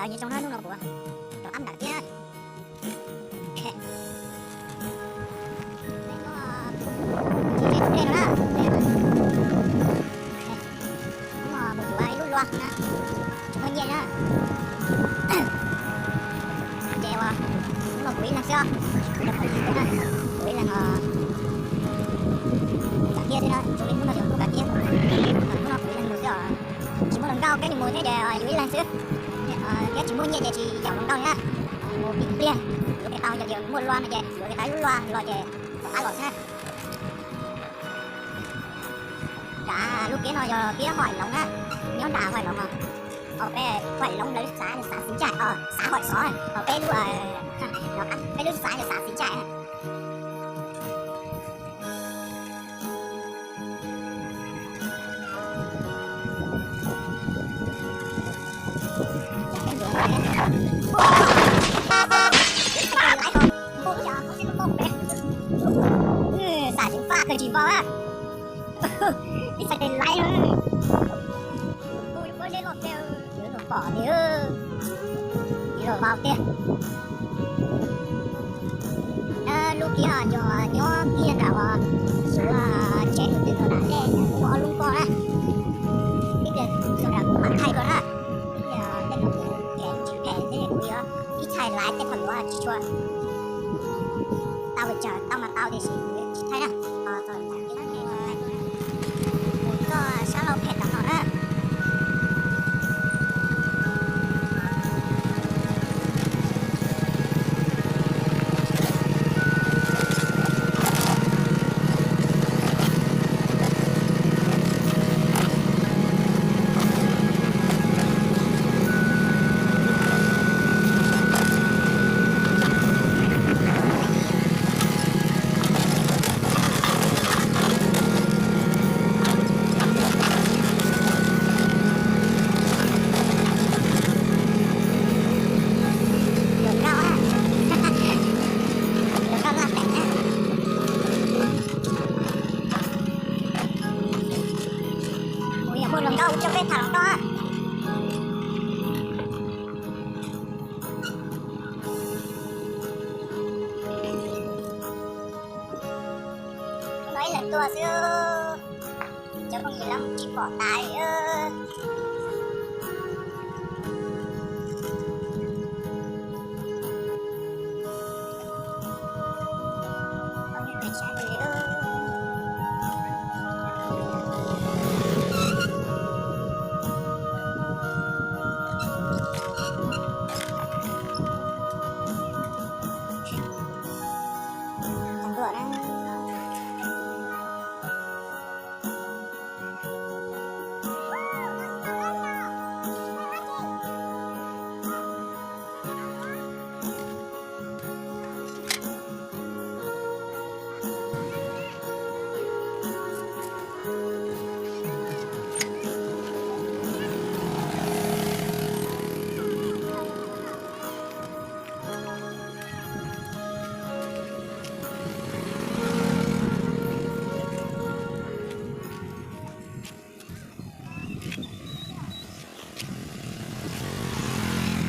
Nyob zoo na, hnub no kuv rov qab nram thiab. Ces tus dej no na, hnub no kuv yuav ib lub lua na, tsis muaj nyiaj na. Ces ua hnub no kuv ib leeg xwb os, kuv rau qhov ib na, kuv ib leeg os. Nram thiab xwb na, zoo li hnub no yuav kuv nram thiab, hnub no kuv ib leeg mus xwb os. Tsis muaj hluas nkauj kev mus thiab ces yus ib leeg xwb, thiab tsis muaj nyiaj ces tsis yaum hluas nkauj li na. Mus ib pliag yuav kev tau, yog tias muaj lua no ces yuav kev tau ib lub lua los ces rov qab los xwb na. Nram lub kiab no yog kiab Hoim Loov na, nyob nram Hoim Loov os. Ho peb Hoim Loov lawv xav xav Xeev Caim, xav Hoim Xov, ho peb lub, peb lub xav xav Xeev Caim. Xav ceev faj kawg tsis npau na. Ib txhais tes laib no, kuv yuav pom tiag, ib los vau tiag. Lub kiab yog nyob kiag nram uas tsev tus twg tus nram dej, muaj ob lub nkoj na. Ib pliag tus nram kuv mam thaij dua na. Ib pliag dej no kuv tsis phem thiab kuv yuav ib txhais laiv tej qhov yuav tsis tshua tau pes tsawg, tau mas tau tiam sis kuv yuav tsis thaij na. Mus txoj sab laug phem tag no na. Hluas nkauj, hluas nkauj laj pem na. Kuv yog muaj hluas nkauj ua coj peb tham hluas nkauj. No ib leeg tuaj xwb, cov phooj ywg los tsis pom tas li.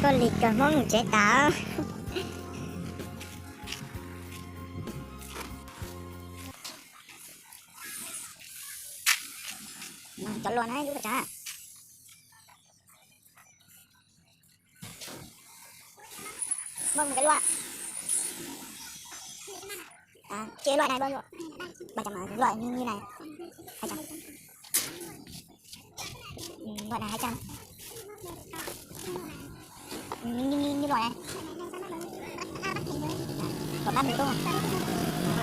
Koj li kawg Hmoob mus tsev tas. Cov lua na ib lub tsav. Muaj mus cái loại, à, chia loại này bao nhiêu? Ba trăm à, loại như như này hai trăm. Ừ, loại này hai trăm. Ừ, như, như, như loại này. Có bát mì tôm.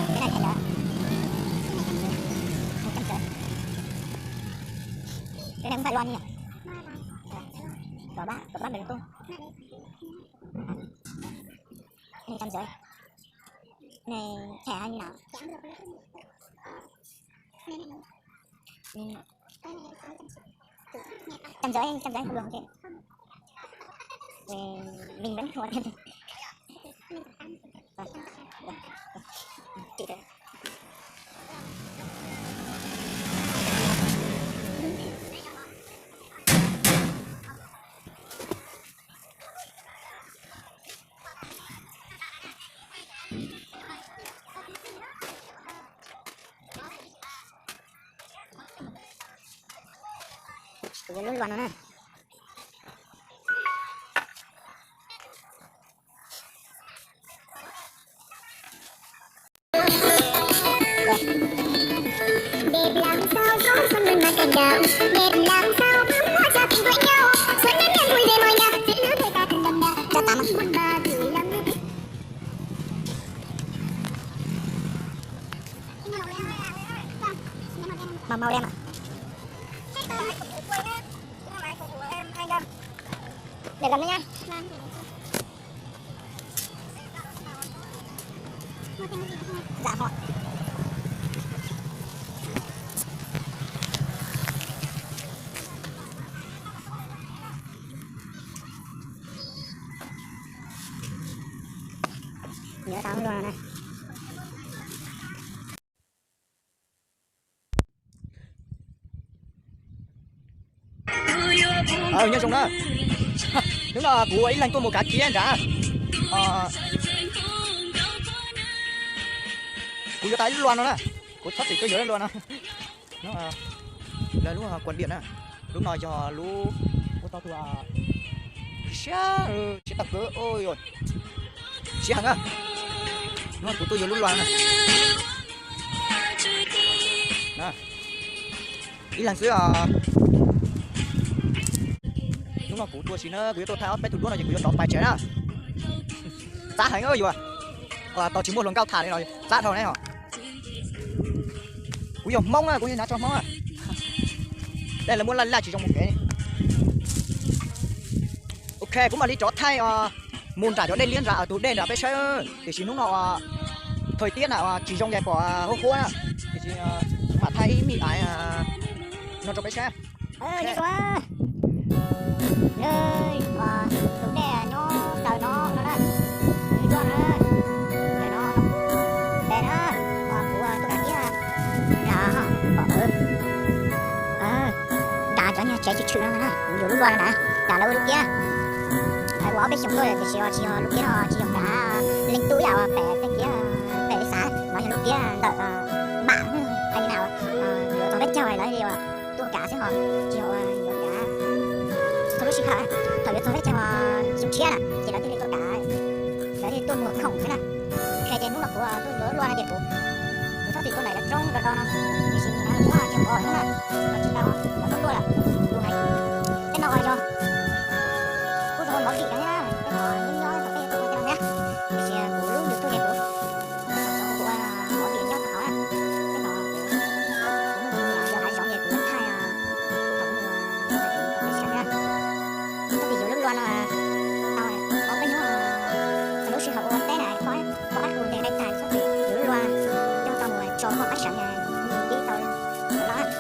Cái này thẻ nhớ. Một trăm rưỡi. Cái này không phải loại nhỉ? Có bát, có bát mì tôm. Cái này trăm rưỡi. Cái này thẻ hay như nào? Ừ. Trăm rưỡi, trăm rưỡi không được chị. Thì mình vẫn thua. Rồi, rồi, rồi. Chị Tuệ. Yuav lub luas no na. Mau mau lem. Để gắn với nhau. Dạ họ. Nhớ tao luôn nè. Nyob zoo na. Hnub no kuv ua ib leeg tuaj mus kav kiab nrad. Kuv yuav tau ib lub luas no na. Kuv txhob txwm tuaj yuav lub luas no. Lawv lub kuas diam na. Lub no yog lub ua tau tus siab, siab tau kawg, siab heev na. Hnub no kuv tuaj yuav lub luas na. Ib leeg xwb os. Hnub no kuv tuaj tsis na, kuv yuav tuaj thaij ob peb tug duab no ces kuv yuav rov pais tsev na. Txav heev yuav. Tau tsis muaj hluas nkauj tham li no, txav dhau ne os. Kuv yog Hmoob na, kuv yog hnav tsho Hmoob na. Dej lawv muab laj laj tsis zoo mus kev. Ok, kuv mam li rov thaij os, mus nram cov dej liab nrad, tus dej nrad peb saib. Tiam sis hnub no uas thời tiết na tsis zoo, yog pom huab huab na, tiam sis kuv mam thaij ib me aiv no rau peb saib. Tus dej nyob taw no no na, nws tuaj na, no, nte na, uas kuv tuaj kav kiab nrad, pom dav cov nyuag tsev tshwm tshwm no na, kuv yuav lub luas na, dav lawv ua lub kiab. Ua ob peb xyoos tuaj tiam sis tsis yog lub kiab no, tsis yog kav leej tub yam uas pem tej kiab pem li xav, no yog lub kiab ntawm mam hais li na, yuav txog peb caug lawv li uas tuaj kav xwb ho, tsis yog yuav kav txhua lub sij hawm. Thaum yuav txog peb caug xyoo tshiab na ces lawv thiaj li tuaj kav, lawv thiaj li tuaj muag khoom xwb na. Qhia ces hnub no kuv tuaj yuav lub luas no ces kuv, kuv txhob txwm tuaj ntawm cov roob do do no, tiam sis nim no los tsis muaj cov pom hnub na, los tsis tau cov tuaj luaj lawm. Kuv hais tej no uas yog kuj zoo mov vim no thiab na, tej no nyob nyob tom tej tuaj ua tej no thiab, tiam sis kuv lub YouTube ces kuv kuv ua mov vim nyob tau hauv na, tej no kuv yog hav zoov ces kuv thaij thaum kuv mus peb sab na. Txhob txwm yuav lub luas no tau, ob peb hnub txog lub sij hawm ua teb na, pom qab kuv ntes dej tag txhob txwm yuav lub luas coj tau mus tso pog qab seev, nws tib tau los.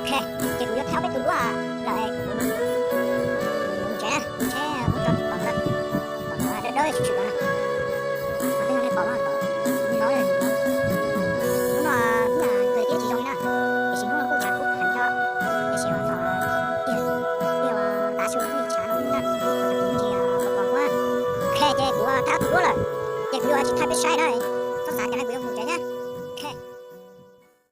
Ok, ces kuv yuav thaij peb tus duab lawm kuv mus tsev na, tsheb muab tso tom no, tom no dawb dawb tshwm tshwm no na. Tej no nej pom no, hnub no kuj yog thời tiết tsis zoo li na, tiam sis hnub no kuj tsav kub heev thiab, tiam sis thaum tiag tiag tav su kuj tshav no na, tsis pom huab. Ok, ces kuv thaij ob tug duab lawm, ces kuv yuav tsis thaij peb saib na.